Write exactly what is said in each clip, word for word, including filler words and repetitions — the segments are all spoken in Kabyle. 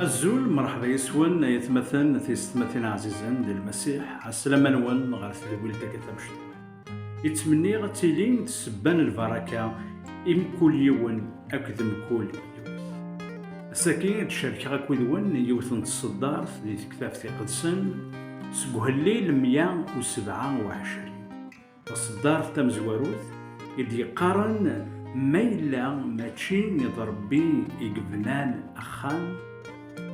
Azul, mṛeḥba yes-wen ay atmaten tisetmatin ɛzizen di Lmasiḥ, ɛeslama-nwen ɣer tedwilt-agi tamecṭuḥt. Ittmenniɣ ad tili d ssebba n lbaraka i mkul yiwen akked mkul yiwet. Ass-agi ad d-cerkeɣ akked-wen yiwet n tseddart di Tektabt Iqedsen seg Uhellil meyya u sebɛa u ɛecrin. Taṣeddart tamezwarut i d-yeqqaren: ma yella mačči d Ṛebbi i yebnan axxam,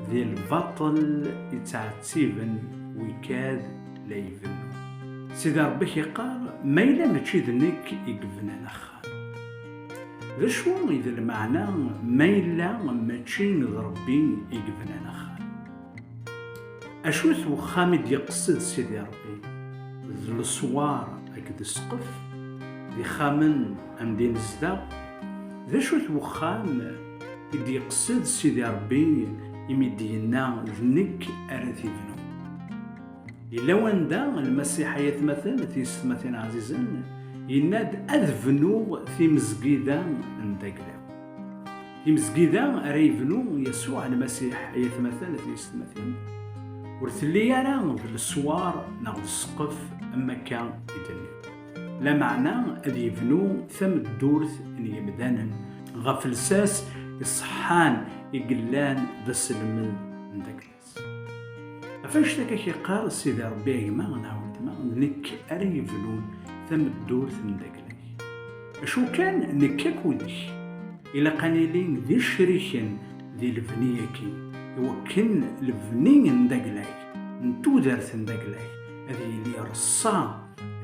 di lbaṭel i ttɛettiben wigad la ibennu. Sidi Ṛebbi k-iqqar: ma yella mačči d nekk i yebnan axxam. D acu i d lmeɛna ma yella mačči d Ṛebbi i yebnan axxam? Acu-t wexxam i d-yeqsed Sidi Ṛebbi? D leswar akked ssqef, d ixxamen anda i nezdeɣ? D acu-t wexxam i d-yeqsed Sidi Ṛebbi imi d-yenna: d nekk ara t-ibnun? Yella wanda Lmasiḥ, ay atmaten tisetmatin ɛzizen, yenna-d: ad bnuɣ timezgida n dagla. Timezgida ara yebnu Yasuɛ Lmasiḥ, ay atmaten tisetmatin, ur telli ara d leswar neɣ d ssqef am akka i d-nniɣ. Lameɛna ad yebnu tameddurt n yemdanen ɣef lsas iṣeḥḥan i yellan d aselmed n dagla. Ɣef annect-agi i k-yeqqar Sidi Ṛebbi: a gma neɣ weltma, d nekk ara yebnun tameddurt n dagla-k. Acu kan, nekk akked-k ilaq ad nili d icriken di lebni-agi, iwakken lebni n dagla-k, n tudert n dagla-k, ad yili reṣṣa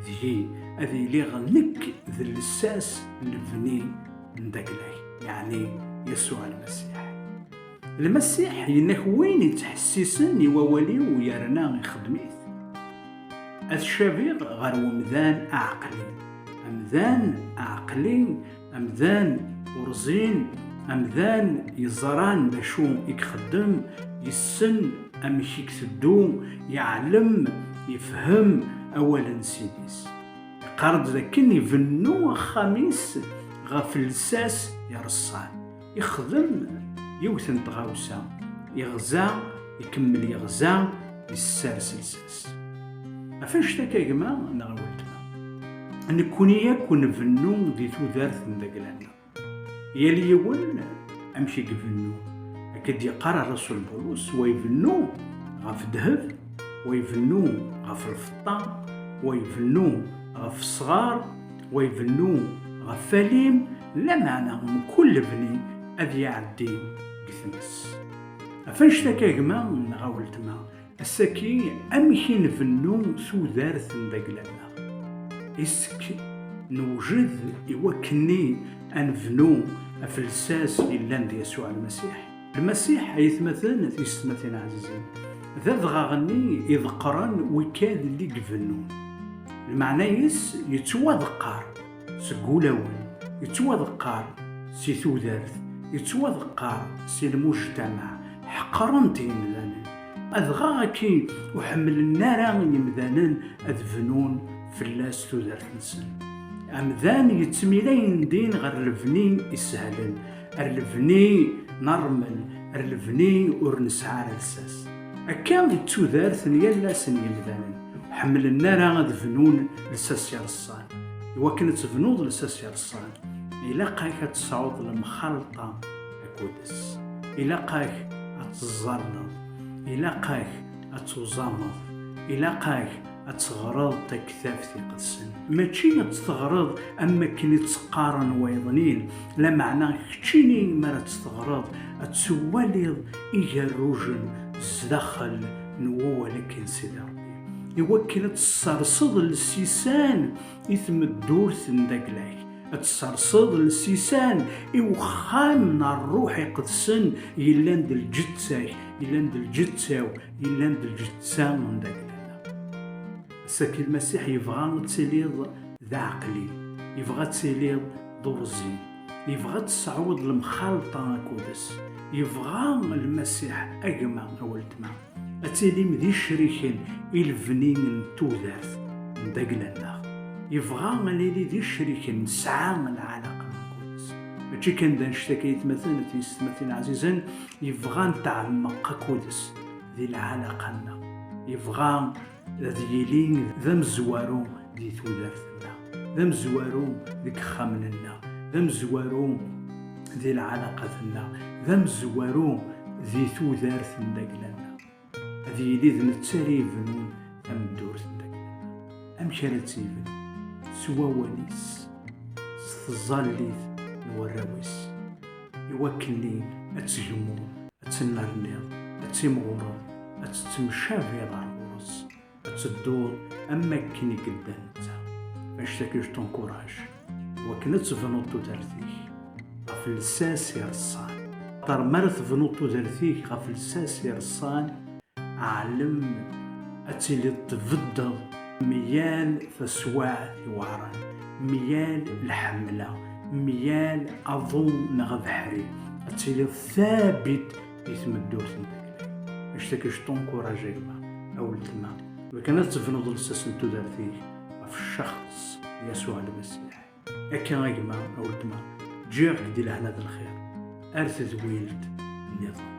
deg-i, ad iliɣ nekk d lsas n lebni n dagla-k, yeɛni Yasuɛ Lmasiḥ. Lmasiḥ yenna-k: win ittḥessisen i wawal-iw yerna ixeddem-it, ad t-cabiɣ ɣer wemdan aɛeqli. Amdan aɛeqli, amdan urẓin, amdan yeẓran d acu i ixeddem, yessen amek i iteddu, yeɛlem, yefhem awal n Sidi-s. Yeqqar-d dakken ibennu axxam-is ɣef lsas ireṣṣan. Ixdem yiwet n tɣawsa, iɣza, ikemmel iɣza, yessers lsas. Ɣef annect-agi a gma neɣ a weltma, nekkni akk nbennu di tudert n dagla-nneɣ. Yal yiwen amek i ibennu. Akka d-yeqqar Rrasul Bulus: wa ibennu ɣef ddheb, wa ibennu ɣef lfeṭṭa, wa ibennu ɣef ṣṣɣar, wa ibennu ɣef walim, lameɛna mkul lebni ad iɛeddi deg tmes. Ɣef annect-agi a gma neɣ a weltma, ass-agi amek i nbennu tudert n dagla-nneɣ? Is-k newjed i wakken ad nebnu ɣef lsas yellan d Yasuɛ Lmasiḥ? Lmasiḥ, ay atmaten tisetmatin ɛzizen, d adɣaɣ-nni iḍeqqren wikad i ibennun. Lmeɛna-is yettwaḍeqqer seg wulawen, yettwaḍeqqer si tudert, yettwaḍeqqer si lmujtamaɛ, ḥeqren-t yimdanen. Adɣaɣ-agi ur ḥemmlen ara yimdanen ad bnun fell-as tudert-nsen. Amdan yettmilayen din ɣer lebni isehlen, ar lebni n ṛṛmel, ar lebni ur nesɛi ara lsas. Akka i d tudert n yal ass n yimdanen. Ḥemmlen ara ad bnun lsas ireṣṣan. Iwakken ad tebnuḍ lsas ireṣṣan, ilaq-ak ad tesɛuḍ lemxalṭa akked-s. Ilaq-ak ad teẓẓalleḍ. Ilaq-ak ad tuẓameḍ. Ilaq-ak ad teɣreḍ Taktabt Iqedsen. Mačči ad tt-teɣreḍ am wakken i tt-qqaren wayeḍnin, lameɛna keččini mi ara tt-teɣreḍ, ad twaliḍ igerrujen zdaxel n wawal-agi n Sidi Ṛebbi, iwakken ad tesserseḍ lsisan i tmeddurt n dagla-k, ad tesserseḍ lsisan i wexxam n Ṛṛuḥ Iqedsen yellan d lǧetta-k, yellan d lǧetta-w, yellan d lǧetta n dagla-nneɣ. Ass-agi Lmasiḥ yebɣa ad tiliḍ d aɛeqli, yebɣa ad tiliḍ d urẓi, yebɣa ad tesɛuḍ lemxalṭa akked-s. Yebɣa Lmasiḥ, a gma, a weltma, ad tilim d icriken i lebni n tudert n dagla-nneɣ. Yebɣa ad nili d icriken, nesɛa lɛalaqa akked-s. Mačči kan d annect-agi, aytmaten d tiyessetmatin ɛzizen, yebɣa ad nteɛmeq akud-s di lɛalaqa-nneɣ. Yebɣa ad yili d amezwaru di tudert-nneɣ, d amezwaru deg yexxamen-nneɣ, d amezwaru di lɛalaqat-nneɣ, d amezwaru di tudert n dagla-nneɣ. Ad yili d netta ara yebnun tameddurt n dagla. Amek ara tt-yebnu? S wawal-is, s tẓallit n warraw-is, i wakken-nni ad tegmuḍ, ad tennerniḍ, ad timɣureḍ, ad tettemcabiḍ ar ɣur-s, ad tedduḍ am wakken i yedda netta. Annect-agi je t'encourage i wakken ad tebnuḍ tudert-ik ɣef lsas ireṣṣan. Axaṭer mi ara tebnuḍ tudert-ik ɣef lsas ireṣṣan, ɛlem ad tiliḍ tbeddeḍ myal taswaɛt iweɛren, myal lḥemla, myal aḍu neɣ abeḥri, ad tiliḍ thabit di tmeddurt n dagla. Annect-agi je t'encourage a gma, a weltma, lukan ad tebnuḍ lsas n tudert-ik ɣef ccexṣ n Yasuɛ Lmasiḥ. Akka a gma, a weltma, ǧǧiɣ-k di lehna d lxir ar tedwilt nniḍen.